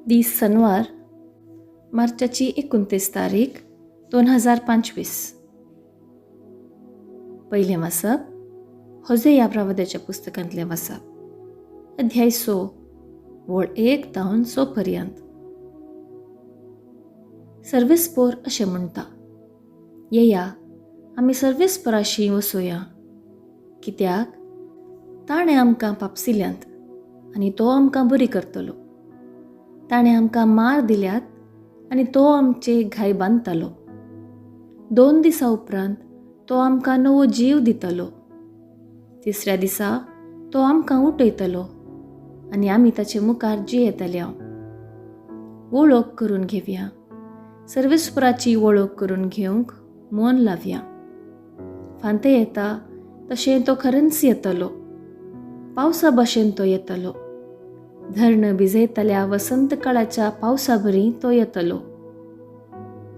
दीस सनवार, मार्चाची 29 तारीख 2025. पयलें वाचप होजेया प्रवाद्याच्या पुस्तकांतलें वाचप, अध्याय 6 वळ 1 तावन 6 पर्यंत. सर्वेस्पोर अशें म्हणटा, येया आमी सर्वेस्पोराशी वसोया, कित्याक ताणें आमकां पापसिल्यांत आनी तो आमकां बरी करतलो. ताणें आमकां मार दिल्यात आनी तो आमचे घाय बांदतालो. 2 दिसां उपरांत तो आमकां नवो जीव दितलो. तिसऱ्या दिसा तो आमकां उठयतलो आनी आमी ताचे मुखार जियेतले. वळख करून घेवया, सर्वेस्पराची वळख करून घेवंक मन लावया. फांते येता तशें तो खरेंच येतलो, पावसा भशेन तो येतलो. धरण भिजयतल्या वसंत काळाच्या पावसा बरी तो येतलो.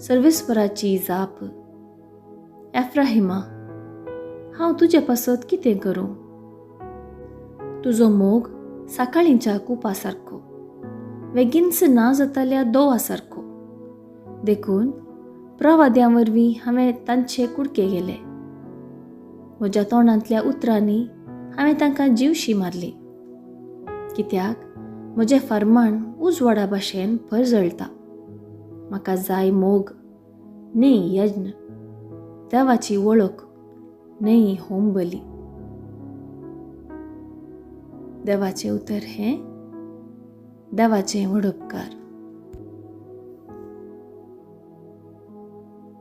सर्वेस्पराची जाप, एफ्राहिमा, हांव तुजे पासत कितें करूं? तुजो मोग सकाळींच्या कुपा सारको, वेगींच ना जातल्या दोवा सारको. देखून प्रवाद्यां वरवीं हांवें तांचे कुडके गेले. म्हज्या तोंडांतल्या उतरांनी हांवें तांकां जिवशी मारली. कित्याक म्हजें फरमाण उजवाडा भाशेन परजळटा. म्हाका जाय मोग न्हय यज्ञ, देवाची वळख न्हय होमबली. देवाचें उतर हें देवाचें वडोपकार.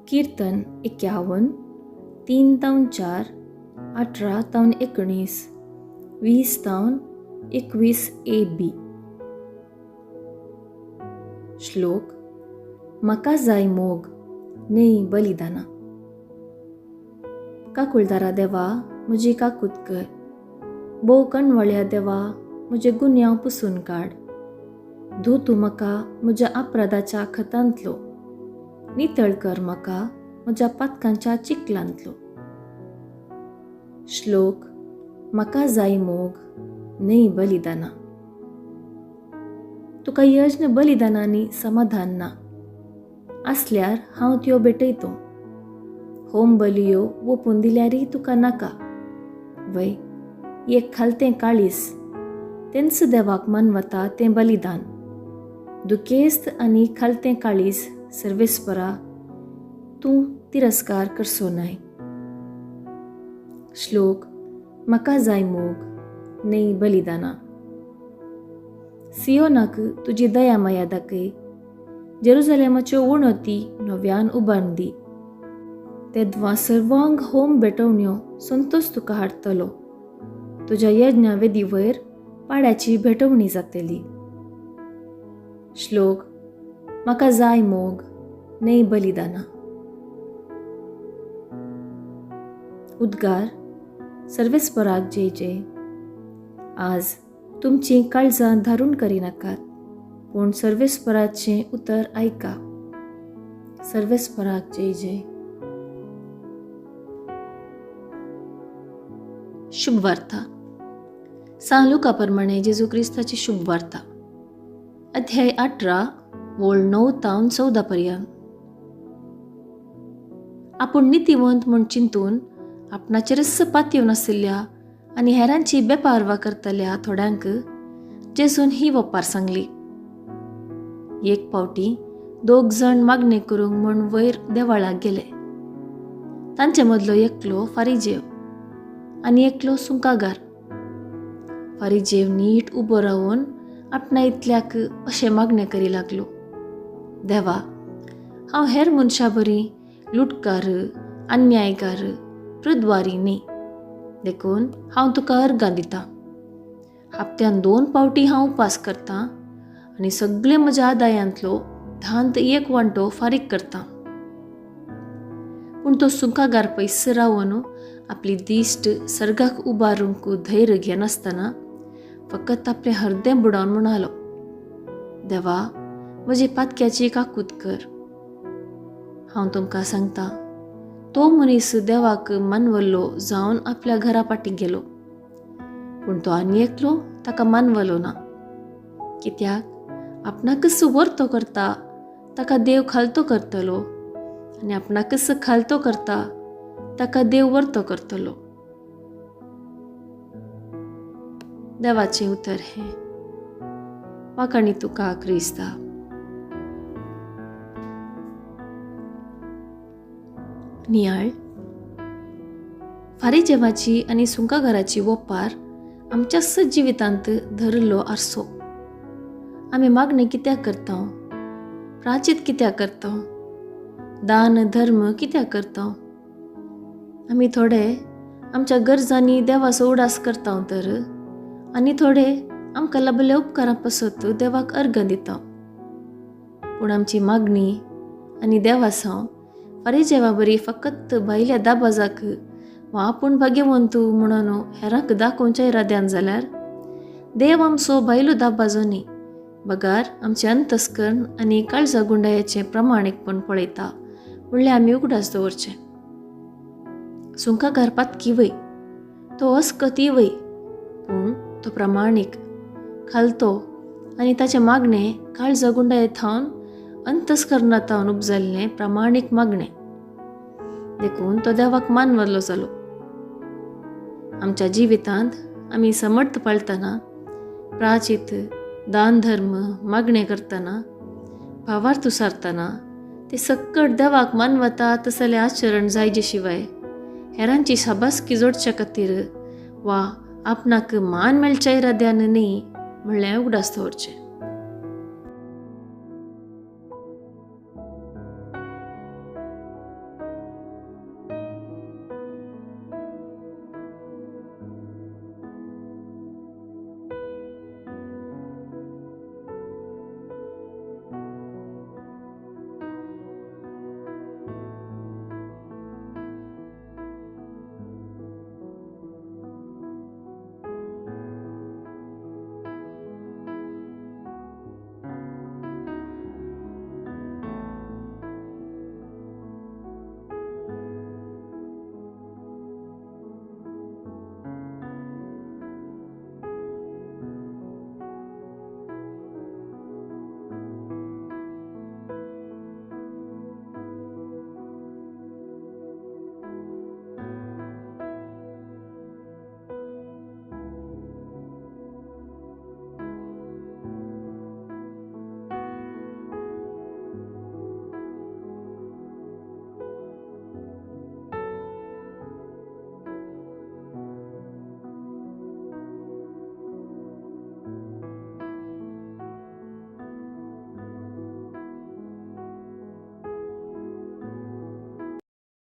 कीर्तन 51, 3 तावन 4, 18 तावन 19, 20 तावन 21 AB. श्लोक, म्हाका जाय मोग न्हय बलिदाना. काकुळदारा देवा म्हजी काकूत कर, भोव कणवळ्या देवा म्हजे गुन्यांव पुसून काड. धू तूं म्हाका म्हज्या अपराधाच्या खतांतलो, नितळ कर म्हाका म्हज्या पातकांच्या चिखलांतलो. श्लोक, म्हाका जाय मोग न्हय बलिदाना. तुका यज्ञ बलिदानांनी समाधान ना, आसल्यार हांव त्यो भेटयतो. होम बलियो वोपून दिल्यारय तुका नाका. वय एक खालतें काळीस तेंच देवाक मानवता तें बलिदान. दुखेस्त आनी खालतें काळीस सर्वेस्परा तूं तिरस्कार करचो न्हय. श्लोक, म्हाका जाय मोग न्हय बलिदाना. सियोनाक तुजी दया माया दाखय, जेरुजलेमाच्यो वणती नव्यान उबारून दी. तेद्वां सर्वांग होम भेटवण्यो संतोष तुका हाडटलो. तुज्या यज्ञा वेदी वयर पाड्याची भेटवणी जातली. श्लोक, म्हाका जाय मोग न्हय बलिदाना. उद्गार, सर्वेस्पराक जय जय. आज तुमचीं काळजां धारून करिनाकात, पूण सर्वेस्पराचें उतर आयका. सर्वेस्पराक जय जय. शुभवार्ता. सांत लुका प्रमाणे जेजू क्रिस्ताची शुभवार्ता, अध्याय 18 वळ 9 तावन 14 पर्यंत. आपूण नितीवंत म्हूण चिंतून आपणाचेरच पातयेवन आशिल्ल्या आनी हेरांची बेपारवा करतल्या थोड्यांक जेजून ही वपार सांगली. एक पावटी 2 जाण मागणें करूंक म्हूण वयर देवाळाक गेले. तांचे मदलो एकलो फारिजेव आनी एकलो सुंकागार. फारिजेव नीट उबो रावन आपणा इतल्याक अशें मागणें करी लागलो, देवा, हांव हेर मनशां बरी लुटकार, अन्यायकार, प्रद्वारी न्ही, देखून हांव तुका अर्गां दितां. हप्त्यान 2 पावटी हांव उपास करतां आनी सगळे म्हज्या आदायांतलो 10 1 वांटो फारीक करतां. पूण तो सुंकागार पयस रावन आपली दिश्ट सर्गाक उबारूंक धैर्य घेनासतना फकत आपलें हरदें बुडोवन म्हणालो, देवा, म्हजे पातक्याची काकूत कर. हांव तुमकां सांगता, तो मनीस देवाक मानवल्लो जावन आपल्या घरा फाटीं गेलो, पूण तो आनी एकलो ताका मानवलो ना. कित्याक आपणाकच वर्तो करता ताका देव खालतो करतलो आनी आपणाकच खालतो करता ताका देव वर्तो करतलो. देवाचें उतर हें. वाखाणी तुका क्रिस्ता. नियाळ. फारीजेवाची आनी सुंकाघराची ओपार आमच्याच जिवितांत धरिल्लो आरसो. आमी मागणें कित्याक करता, प्राचीत कित्याक करता, दान धर्म कित्याक करता? आमी थोडे आमच्या गरजांनी देवाचो उडास करता तर आनी थोडे आमकां लाबिल्ल्या उपकारां पासत देवाक अर्घ दिता. पूण आमची मागणी आनी देवासांव फारीजेवा बरी फकत भायल्या दाबाजाक वा आपूण भाग्यवंत म्हणून हेरांक दाखोवच्या इराद्यान जाल्यार देव आमचो भायलो दाबाजो न्ही, बगार आमचें अंतस्कर्ण आनी काळजा गुंडायाचें प्रमाणीकपण पळयता म्हणल्यार आमी उगडास दवरचें. सुंकागार पातकी वय, तो अस्कती वय, पूण तो प्रमाणीक खालतो आनी ताचें मागणें काळजा गुंडाये थावन अंतस्कर्णा थावन उपजाल्लें प्रमाणीक मागणें, देखून तो देवाक मानवल्लो जालो. आमच्या जिवितांत आमी समर्थ पाळतना, प्राचीत दान धर्म मागणें करतना, भावार्थ उसारतना ते सक्कड देवाक मानवता तसलें आचरण जायजे शिवाय हेरांची शाबासकी जोडच्या खातीर वा आपणाक मान मेळच्या इराद्यान न्ही म्हणल्यार उगडास दवरचें.